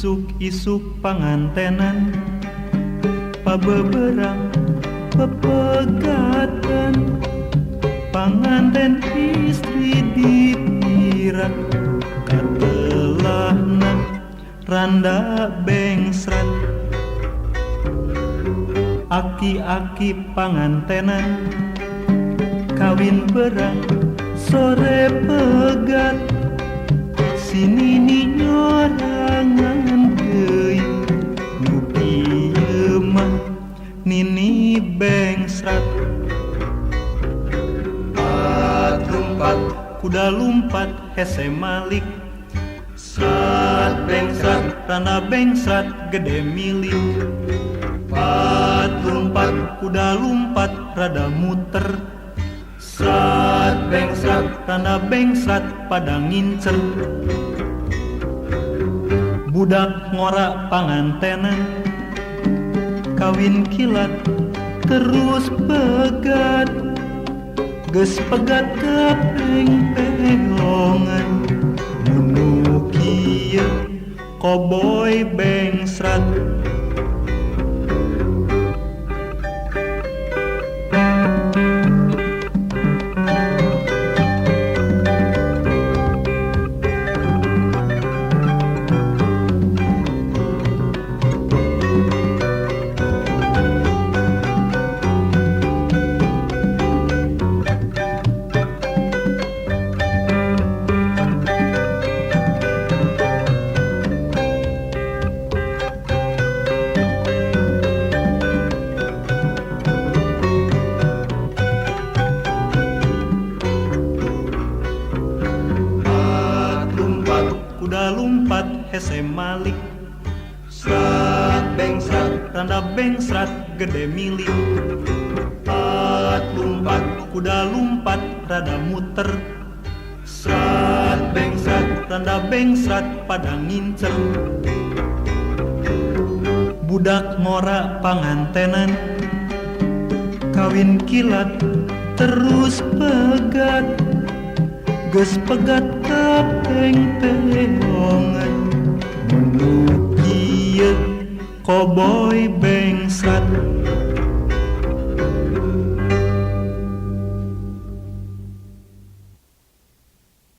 Isuk-isuk pangantenan, pabeberang pepegatan, panganten istri dipirak, katelahna randa bengsrat. Aki-aki pangantenan, kawin berang sore pegat, si nini nyorangan deui, nu kieu mah nini bengsrat. Pat lumpat kuda lumpat hese malik, srat bengsrat randa bengsrat gede milik. Pat lumpat kuda lumpat rada muter, srat bengsrat randa bengsrat pada ngincer. Budak ngora pangantenan, kawin kilat terus pegat, geus pegat kapeng-pengongan, mun kieu koboy bengsrat. Kuda lumpat hese malik, srat bengsrat randa bengsrat gede milik. Pat lumpat kuda lumpat rada muter, srat bengsrat randa bengsrat pada ngincer. Budak ngora pangantenan, kawin kilat terus pegat, geus pegat kapeng-pengongan, mun kieu koboy bengsrat.